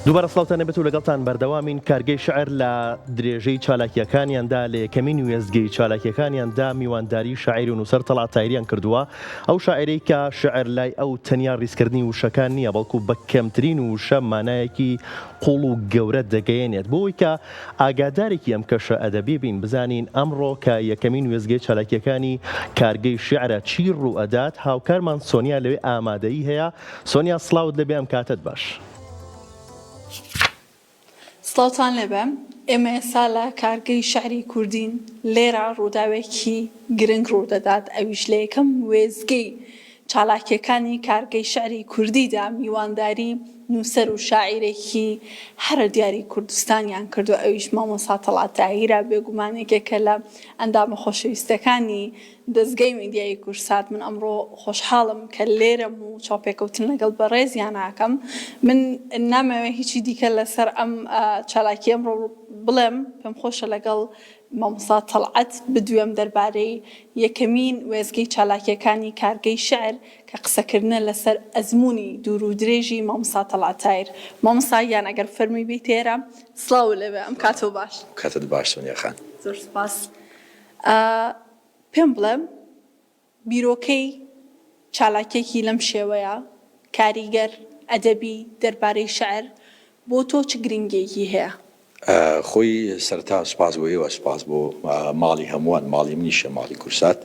دووبارە سڵاوتان لێبێت و لەگەڵتان بەردەوامین کارگەی شعر لە درێژەی چالاکیەکانیاندا لە یەکەمین وێستگەی چالاکیەکانیاندا میوانداری شاعیر و نووسەر تەڵعەت تاهیریان کردووە ئەو شاعیرەی کە شعر لای ئەو تەنیا ڕیزکردنی وشەکان نییە بەڵکو بە کەمترین وشە مانایەکی قوڵ و گەورە دەگەیەنێت بۆ ئەوەی کە ئاگادارێکی ئەم کەشە ئەدەبیە بین بزانین ئەمڕۆ کە یەکەمین وێستگەی چالاکیەکانی کارگەی شیعرە چی ڕووئەدات هاوکارمان سۆنیا لەوێ ئامادەیی هەیە سۆنیا سڵاوت لێبێ ئەم کاتەت باش. سڵاوتان لێبێ ئێمە ئێستا لە کارگەی شیعری کوردین لێرە ڕووداوێکی گرنگ ڕوودەدات ئەویش لە یەکەم وێستگەی چالاکییەکانی کارگەی شیعری کوردیدا میوانداری نووسەر و شاعیرێکی هەرە دیاری کوردستانیان کردووە، ئەویش مامۆستا تەڵعەت تاهیرە، بێگومان یەکێکە لە ئەندامە خۆشەویستەکانی دەزگای میدیایی کوردسات، من ئەمڕۆ خۆشحاڵم کە لێرەم و چاوپێکەوتن لەگەڵ بەڕێزیان ئەکەم، من نامەوێت هیچی دیکە لەسەر ئەم چالاکییە ئەمڕۆ بڵێم، پێم خۆشە لەگەڵ مامۆستا تەڵعەت بدوێم دەربارەی یەکەمین وێستگەی چالاکییەکانی کارگەی شیعر کە قسەکردنە لەسەر ئەزموونی دوور و درێژی مامۆستا تەڵعەت تاهیر. مامۆستا گیان ئەگەر فەرمووی بێیتە ئێرە. سڵاوو لێبێ ئەم کاتەو باش. کاتت باش سۆنیا خان. زۆر سوپاس. پێم بڵێ بیرۆکەی چالاکیەکی لەم شێوەیە، کاریگەر، ئەدەبی، دەربارەی شیعر، بۆ تۆ چ گرنگیەکی هەیە؟ خۆی سەرەتا سوپاس بۆ ئێوە سوپاس بۆ ماڵی هەمووان ماڵی منیشە ماڵی کورسات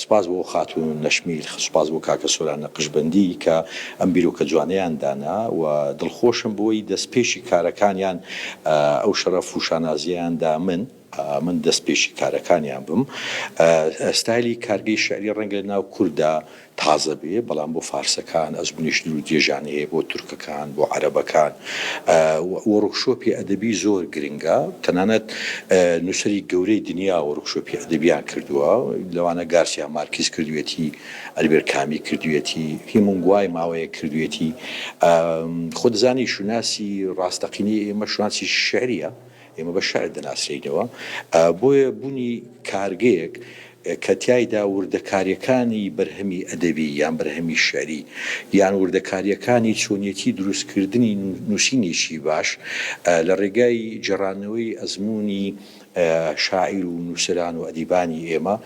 سوپاس بۆ خاتوو نەشمیل سوپاس بۆ کاکە سۆران نەقشبەندی کە ئەم بیرۆکە جوانەیان دانا و دڵخۆشم بۆی دەستپێکی کارەکانیان ئەو شەڕەف و شانازیەیان دا من من دەستپێکی کارەکانیان بم. ستایلی کارگەی شیعری ڕەنگە لە ناو کورددا تازە بێ، بەڵام بۆ فارسەکان ئەزموونێکی دوور و درێژیان هەیە، بۆ تورکەکان، بۆ عەرەبەکان. وۆرکشۆپی ئەدەبی زۆر گرنگە، تەنانەت نووسەری گەورەی دنیا وۆرکشۆپی ئەدەبیان کردووە، لەوانە گارسیا مارکیز کردوویەتی، ئەلبێر کامی کردوویەتی، هیمونگوای ماوەیەک کردوویەتی. خۆ دەزانی شوناسی ڕاستەقینەی ئێمە شوناسی شیعرییە. ئێمە بە شیعر دەناسرێینەوە، بۆیە بوونی کارگەیەک کە تیایدا وردەکارییەکانی بەرهەمی ئەدەبی یان بەرهەمی شیعری یان وردەکارییەکانی چۆنیەتی دروستکردنی نووسینێکی باش لە ڕێگای گێڕانەوەی ئەزموونی شاعیر و نووسەران و ئەدیبانی ئێمە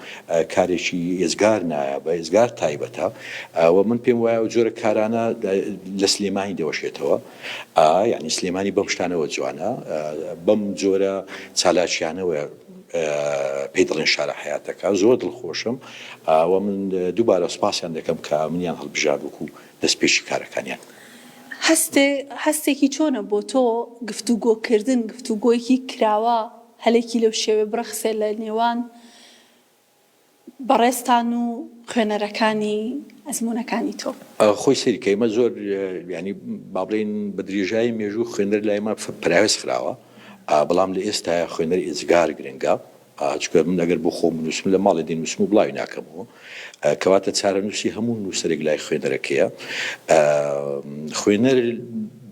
کارێکی ئێجگار نایابە، ئێجگار تایبەتە و من پێم وایە ئەو جۆرە کارانە لە سلێمانی دەوەشێتەوە. ئا یانی سلێمانی بەم شتانەوە جوانە بەم جۆرە چالاکیانەوە پێی دەڵێن شارە حەیاتەکە زۆر دڵخۆشم و من دووبارە سوپاسیان دەکەم کە منیان هەڵبژارد وەکو دەستپێکی کارەکانیان. هەستێ هەستێکی چۆنە بۆ تۆ گفتوگۆکردن گفتوگۆیەکی کراوە هەلێکی لەو شێوەیە بڕەخسێ لە نێوان بەڕێزتان و خوێنەرەکانی ئەزموونەکانی تۆ. خۆی سەیری کە ئێمە زۆر یانی با بڵێین بە درێژایی مێژوو خوێنەر لای ئێمە پەراوێز خراوە بەڵام لە ئێستایا خوێنەر ئێجگار گرنگە چونکە من ئەگەر بۆ خۆم بنووسم لە ماڵێ دەینووسم و بڵاوی ناکەمەوە کەواتە چارەنووسی هەموو نووسەرێک لای خوێنەرەکەیە خوێنەر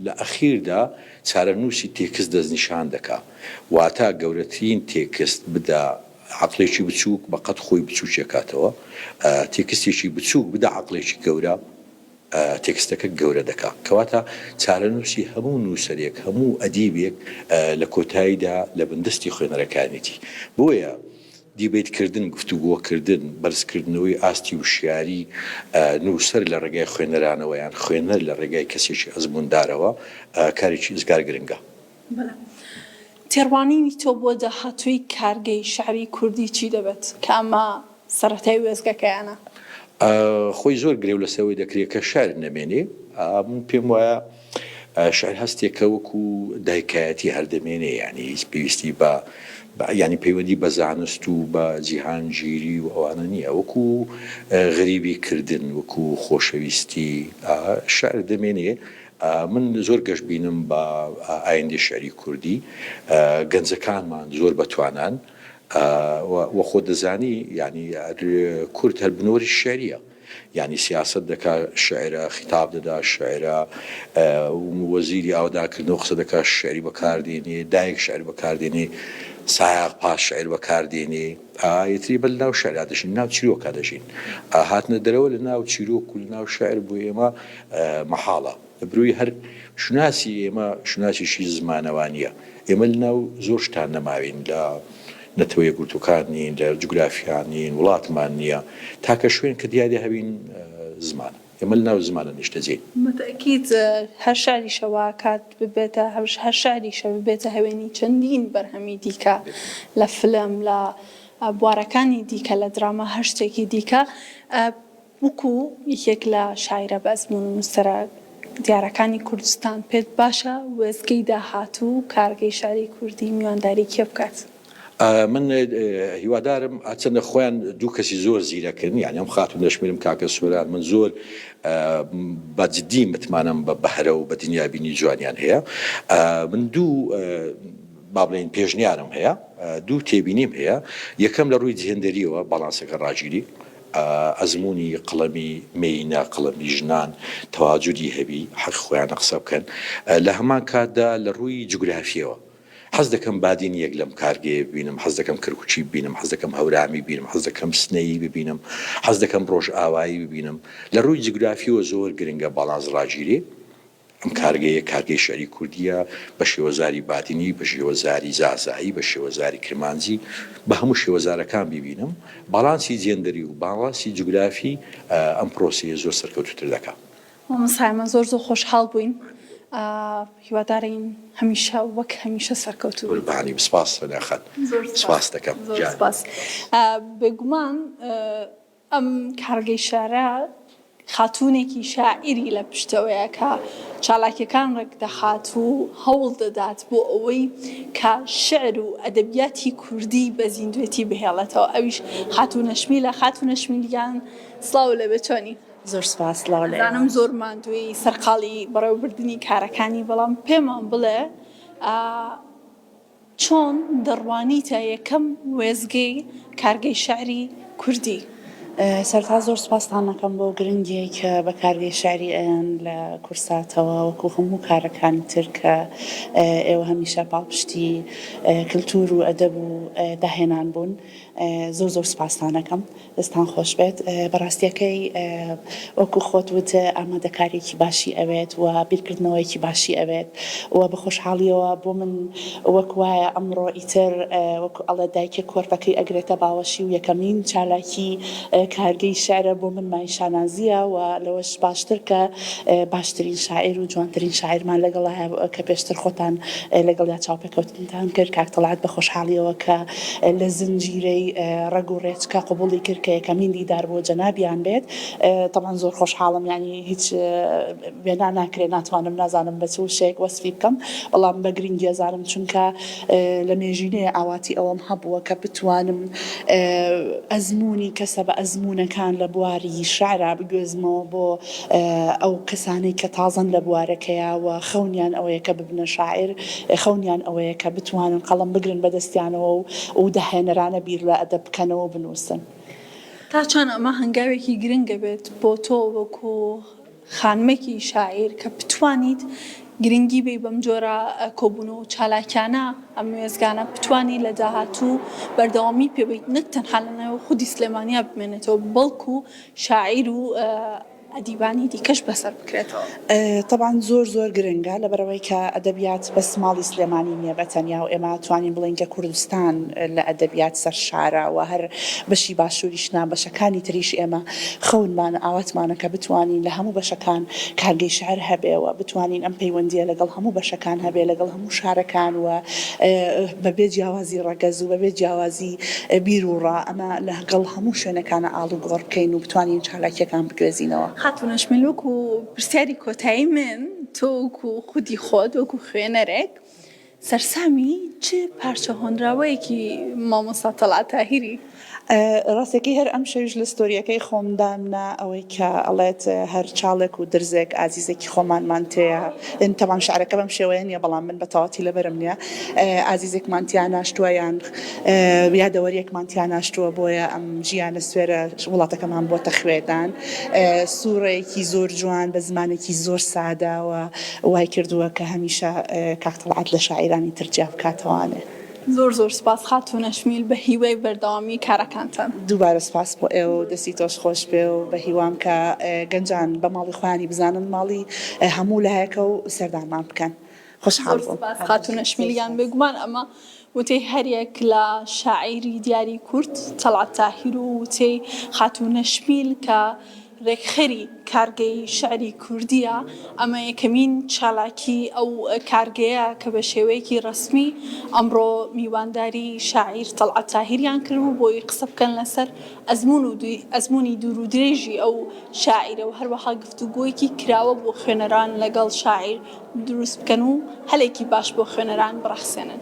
لە ئەخیردا چارەنووسی تێکست دەستنیشان دەکا واتە گەورەترین تێکست بدە عەقڵێکی بچووک بە قەد خۆی بچووکی ئەکاتەوە، تێکستێکی بچووک بدە عەقڵێکی گەورە، تێکستەکە گەورە دەکا. کەواتە چارەنووسی هەموو نووسەرێک، هەموو ئەدیبێک لە کۆتاییدا لە بندەستی خوێنەرەکانیەتی. بۆیە دیبەیت کردن، گفتوگۆکردن، بەرزکردنەوەی ئاستی وشیاری نووسەر لە ڕێگای خوێنەرانەوە یان خوێنەر لە ڕێگای کەسێکی ئەزمووندارەوە کارێکی ئێجگار گرنگە. بەڵێ. تێڕوانینی تۆ بۆ داهاتووی کارگەی شیعری کوردی چی دەبێت کە ئەمە سەرەتای وێستگەکەیانە؟ خۆی زۆر گرێو لەسەر ئەوەی دەکرێت کە شیعر نەمێنێ. من پێم وایە شیعر هەستێکە وەکوو دایکایەتی هەر دەمێنێ یانی هیچ پێویستی بە یانی پەیوەندی بە زانست و بە جیهانگیری و ئەوانە نییە وەکوو غەریبی کردن وەکوو خۆشەویستی شیعر دەمێنێ. من زۆر گەشبینم بە ئایندەی شیعری کوردی، گەنجەکانمان زۆر بەتوانان و خۆت دەزانی یانی کورد هەر بنۆری شیعریە یانی سیاسەت دەکا شیعرە، خیتاب دەدا شیعرە، وەزیری ئاوەدانکردنەوە قسە دەکا شیعری بەکاردێنێ، دایک شیعر بەکاردێنێ، سایەق پاس شیعر بەکاردێنێ، ئیتری بە لەناو شیعرا دەژین، لەناو چیرۆکا دەژین، هاتنە دەرەوە لەناو چیرۆک و لەناو شیعر بۆ ئێمە مەحاڵە. لە برۆی هەر شوناسی ئێمە شوناسێکی زمانەوانییە. ئێمە لە ناو زۆر شتان نەماوین، لە نەتەوە یەکگرتووەکان نین، لە جوگرافیا نین، وڵاتمان نییە. تاکە شوێن کە دیارە هەبین زمانە. ئێمە لە ناو زمانە نیشتەجێین. بە تەئکید هەر شعریشە وا کات ببێتە هەر شعریشە ببێتە هەوێنی چەندین بەرهەمی دیکە لە فلم لە بوارەکانی دیکە لە دراما هەر شتێکی دیکە وەکو یەکێک لە شاعیرە بە ئەزموون و نووسەرە دیارەکانی کوردستان پێت باشە وێستگەی داهاتوو کارگەی شعری کوردی میوانداری کێ بکات؟ من هیوادارم هەرچەندە خۆیان دوو کەسی زۆر زیرەکن یانی ئەم خاتوو نەشمیلم کاکە سۆران من زۆر بە جدی متمانەم بە بەهرە و بە دنیابینی جوانیان هەیە من دوو با بڵێین پێشنیارم هەیە دوو تێبینیم هەیە یەکەم لە ڕووی جێندەریەوە باڵانسەکە ڕاگیری ئەزموونی قەڵەمی مێینە قەڵەمی ژنان تەواجودی هەبی حەق خۆیانە قسە بکەن لە هەمان کاتدا لە ڕووی جوگرافیەوە حەز دەکەم بادینیەک لەم کارگەیە ببینم، حەز دەکەم کەرکوکی ببینم، حەز دەکەم هەورامی ببینم، حەز دەکەم سنەیی ببینم، حەز دەکەم ڕۆژئاوایی ببینم. لە ڕووی جوگرافیەوە زۆر گرنگە باڵانس ڕاگیرێ. ئەم کارگەیە کارگەی شیعری کوردیە بە شێوەزاری بادینی، بە شێوەزاری زازایی، بە شێوەزاری کرمانجی، بە هەموو شێوەزارەکان بیبینم. باڵانسی جێندەری و باڵانسی جوگرافی ئەم پرۆسەیە زۆر سەرکەوتووتر دەکا. مامۆستا ئێمە زۆر زۆر خۆشحاڵ بووین هیوادارین هەمیشە وەک هەمیشە سەرکەوتوو بیت. قوربانی بی سپاس سۆنیا خان سپاست دەکەم زۆر گیان. سپاس بێگومان ئەم کارگەی شارە خاتوونێکی شاعیری لە پشتەوەیە کە چالاکیەکان ڕێک دەخات و هەوڵ دەدات بۆ ئەوەی کە شعر و ئەدەبیاتی کوردی بە زیندوێتی بهێڵێتەوە ئەویش خاتوو نەشمیلە خاتوو نەشمیل گیان سڵاو لێبێ چۆنی؟ زۆر سوپاس سڵاو لە ئەزانم ئێوەش. زۆر ماندووی سەرقاڵی بەڕێوەبردنی کارەکانی بەڵام پێمان بڵێ چۆن دەڕوانیتە یەکەم وێستگەی کارگەی شیعری کوردی؟ سەرەتا زۆر سوپاستان ئەکەم بۆ گرنگیەی کە بە کارگەی شیعری ئەیەن لە کوردساتەوە وەکو هەموو کارەکانی تر کە ئێوە هەمیشە پاڵپشتی کلتور و ئەدەب و داهێنان بوون زۆر زۆر سوپاستان ئەکەم. دەستان خۆش بێت بەڕاستیەکەی وەکو خۆت وت ئامادەکاریەکی باشی ئەوێت و بیرکردنەوەیەکی باشی ئەوێت و بە خۆشحاڵیەوە بۆ من وەک وایە ئەمڕۆ ئیتر وەکو ئەڵێ دایکێک کۆرپەکەی ئەگرێتە باوەشی و یەکەمین چالاکی کارگەی شعرە بۆ من مای شانازیە و لەوەش باشتر کە باشترین شاعیر و جوانترین شاعیرمان لەگەڵایە کە پێشتر خۆتان لەگەڵیا چاوپێکەوتنتان کرد کاک تەڵعەت بە خۆشحاڵیەوە کە لە زنجیرەی ڕەگ و ڕێچکە قبوڵی کرد کە یەکەمین دیدار بۆ جەنابیان بێت تەبعەن زۆر خۆشحاڵم یانی هیچ وێنا ناکرێ ناتوانم نازانم بە چ وشەیەک وەسفی بکەم بەڵام بە گرنگی ئەزانم چونکە لە مێژینەیە ئاواتی ئەوەم هەبووە کە بتوانم ئەزموونی کەسە بە ئەزموونەکان لە بواری شعرا بگوێزمەوە بۆ ئەو کەسانەی کە تازەن لە بوارەکەیا و خەونیان ئەوەیە کە ببنە شاعیر، خەونیان ئەوەیە کە بتوانن قەڵەم بگرن بە دەستیانەوە و و داهێنەرانە بیر لە ئەدەب بکەنەوە و بنووسن. تا چەند ئەمە هەنگاوێکی گرنگ ئەبێت بۆ تۆ وەکو خانمێکی شاعیر کە بتوانیت گرنگی بەی بەم جۆرە کۆبوونەوە و چالاکیانە، ئەم وێستگانە بتوانی لە داهاتوو بەردەوامی پێ بەیت نەک تەنها لە ناو خودی سلێمانیا بمێنێتەوە بەڵکو شاعیر و ئەدیبانی دیکەش بەسەر بکرێتەوە. تەبعەن زۆر زۆر گرنگە لەبەرئەوەی کە ئەدەبیات بەس ماڵی سلێمانی نییە بە تەنیا و ئێمە توانین بڵێین کە کوردستان لە ئەدەبیات سەرشارە و هەر بەشی باشووریش نا بەشەکانی تریش ئێمە خەونمان ئاواتمانە کە بتوانین لە هەموو بەشەکان کارگەی شعر هەبێ و بتوانین ئەم پەیوەندییە لەگەڵ هەموو بەشەکان هەبێ لەگەڵ هەموو شارەکان و بەبێ جیاوازی ڕەگەز و بەبێ جیاوازی بیروڕا ئەمە لەگەڵ هەموو شوێنەکانا ئاڵوگۆڕ بکەین و بتوانین چالاکییەکان بگوێزینەوە. خاتوو نەشمیل وەکو پرسیاری کۆتایی من تۆ وەکو خودی خۆت وەکو خوێنەرێک سەرسامی چ پارچە هۆنراوەیەکی مامۆستا تەڵعەت تاهیری؟ ڕاستەکەی هەر ئەمشەویش لە ستۆریەکەی خۆم دامنا ئەوەی کە ئەڵێت هەر چاڵێک و درزێک ئازیزێکی خۆمانمان تێیە تەبعەن شعرەکە بەم شێوەیە نییە بەڵام من بە تەواوەتی لەبەرم نییە ئازیزێکمان تیا ناشتووە یان یادەوەریەکمان تیا ناشتووە بۆیە ئەم ژیانە سوێرە وڵاتەکەمان بۆتە خوێدان سوڕێکی زۆر جوان بە زمانێکی زۆر سادە و وای کردووە کە هەمیشە کاک تەڵعەت لە شاعیرانی تر جیا بکاتەوانێ. زۆر زۆر سوپاس خاتوو نەشمیل بە هیوای بەردەوامی کارەکانتان. دووبارە سوپاس بۆ ئێوە و دەستی تۆش خۆش بێ و بە هیوام کە گەنجان بە ماڵی خۆیانی بزانن ماڵی هەموو لایەکە و سەردانمان بکەن. خۆشحاڵ زۆر بووم. سوپاس خاتوو نەشمیل گیان بێگومان ئەمە وتەی هەریەک لە شاعیری دیاری کورد تەڵعەت تاهیر و وتەی خاتوو نەشمیل کە رێکخەری کارگەی شیعری کوردییە، ئەمە یەکەمین چالاکی ئەو کارگەیە کە بە شێوەیەکی رەسمی ئەمڕۆ میوانداری شاعیر تەڵعەت تاهیریان کردبوو بۆی قسە بکەن لەسەر ئەزموون و ئەزموونی دوور و درێژی ئەو شاعیرە و هەروەها گفتوگۆیەکی کراوە بۆ خوێنەران لەگەڵ شاعیر دروست بکەن و هەلێکی باش بۆ خوێنەران بڕەخسێنن.